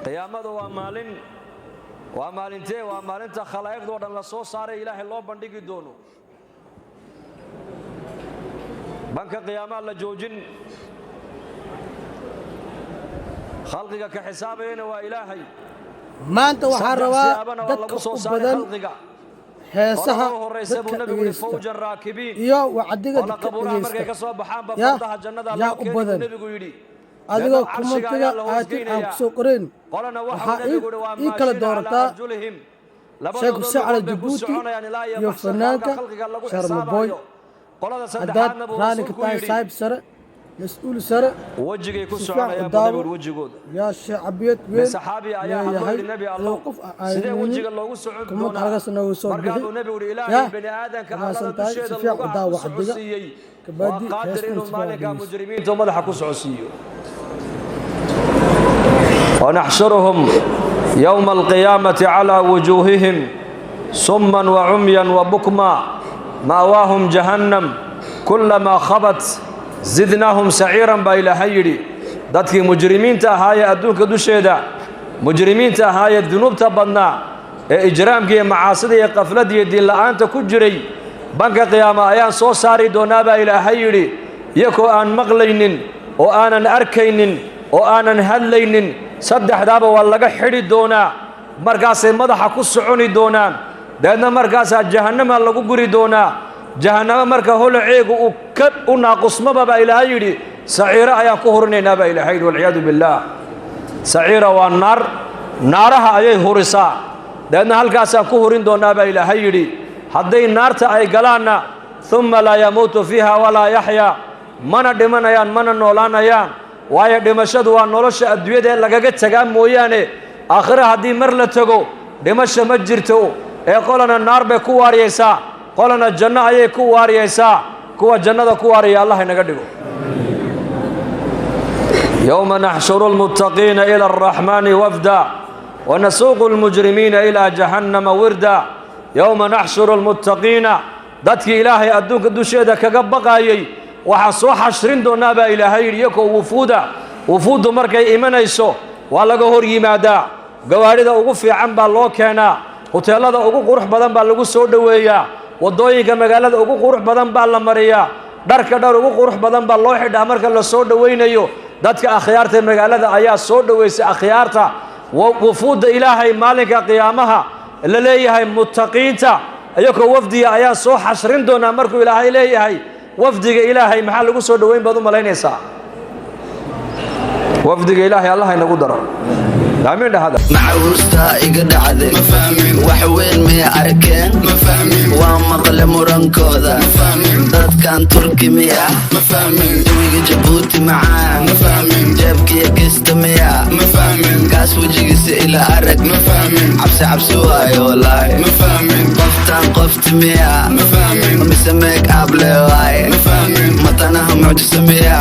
Qiyaamadu waa maalin, waa maalintee? Waa maalinta khalaa'iqdoo dhan la soo saaray, Ilaahay loo bandhigi doono. Banka qiyaamaa la joojin, khalqiga ka xisaabayana waa Ilaahay. Maanta waxaa Saddex rabaa siyaabana waa dadka lagu soo u saaray badan khalqiga. heesaha Qolada u horraysa buu dadka Nebigu yihi dhegaysta fawjan raakibiin, iyo wacdiga qola dadka qabuuraha markay dhegaysta ka soo baxaanba ya fardaha jannada yaa loo u keeni buu badan. Nebigu yidhi. Adigoo Deedna carshiga commentiga ayaa la aatin aan hoosgeynayaa. kusoo qorayn, Qolana waxau waxaa Nebigu yihi waa ii kala maashiina calaa doorataa arjulihim, Sheekh labadooda Xuseen Cali lugood bay ku Jabuuti soconayaan ilaa iyo iyo maxsharka halka fanaanka khalqiga lagu Sharma Boy. xisaabayo. Qolada Haddaad saddexaadna buu raalli ka rasuulku tahay, yidhi saaxiib sare, mas-uul sare, wejigay ku si fiican u soconayaan buu daawo. Nebigu yidhi wejigooda. Yaa shacbiyad Nin weyn saxaabi ayaa hadloo leeyahay yidhi, Nebi adoo Allow, qof sidee aanaynin wejiga loogu socon comment doonaa? halkaas noogu soo Markaa bixi. buu Nebigu yidhi, Ya Ilaahay bani aadanka wanaagsan arlada tahay, si dusheeda fiican u lugaha daawo ku wacdiga socodsiiyey waa kabaadi qaadir heestan inuu si fiican u maalinka dhegeyso. mujrimiinta madaxa ku socodsiiyo. Wanaxshuruhum yowma alqiyaamati calaa wujuuhihim summan wacumyan wabukma, ma'waahum jahannam, kullamaa khabat zidnaahum saciiran, baa Ilaahay yidhi. Dadkii mujrimiinta ahaayee adduunka dusheeda mujrimiinta ahaayee dunuubta badnaa ee ijraamka iyo macaasida iyo qafladda iyo diinla'aanta ku jiray, banka qiyaama ayaan soo saari doonaa, baa Ilaahay yidhi, iyagoo aan maqlaynin oo aanan arkaynin oo aanan hadlaynin. Saddexdaaba waa laga xidhi doonaa. Markaasay madaxa ku soconi doonaan. Dabeedna markaasaa jahannama lagu guri doonaa. Jahannamo marka holaceegu uu ka u naaqusmaba, baa Ilaahay yidhi, saciiro ayaan ku hurinaynaa, baa Ilaahay yidhi, walciyaadu billaah. Saciira waa naar, naaraha ayay hurisaa. Dabeedna halkaasaan ku hurin doonaa, baa Ilaahay yidhi. Hadday naarta ay galaanna, humma laa yamuutu fiiha walaa yaxyaa, mana dhimanayaan mana noolaanayaan, waayo dhimashadu waa nolosha adduunyada ee lagaga tagaa mooyaane, aakhire haddii mar la tago dhimasha ma jirto. Ee qolana naar bay ku waariyaysaa, qolana janno ayay ku waariyaysaa. Kuwa jannada ku waariyaya Allah inaga dhigo. Yowma naxshuru lmuttaqiina ila alraxmaani wafda wanasuuqu lmujrimiina ilaa jahannama wirda. Yowma naxshuru lmuttaqiina, dadkii Ilaahay adduunka dusheeda kaga baqaayey waxaan soo xashrin doonaa, baa Ilaahay yidhi, iyakoo wufuuda. Wufuuddu markay imanayso waa laga hor yimaadaa, gawaadhida ugu fiican baa loo keenaa, huteelada ugu qurux badan baa lagu soo dhoweeyaa, waddooyinka magaalada ugu qurux badan baa la mariyaa, dharka dhar ugu qurux badan baa loo xidhaa marka la soo dhowaynayo. Dadka akhyaarta magaalada ayaa soo dhoweysay akhyaarta, wufuudda Ilaahay maalinka qiyaamaha la leeyahay. Muttaqiinta iyakoo wafdiga ayaan soo xashrin doonaa markuu Ilaahay leeyahay, wafdiga Ilaahay maxaa lagu soo dhoweyn baad u malaynaysaa? Wafdiga Ilaahay Allah inagu daro, aamiin dhahada. Macahuustaa iga dhacday, wax weyn miyay arkeen? Waa maqle murankooda dadkan, Turki miya? Jawiga Jabuuti macaan, jeebkiya kista miya? Kaas wejigiisa ila arag, cabsi cabsi waayo walaahi. Qoftaan qofti miya mise make up le waaye? Matanaha mucjisa miya?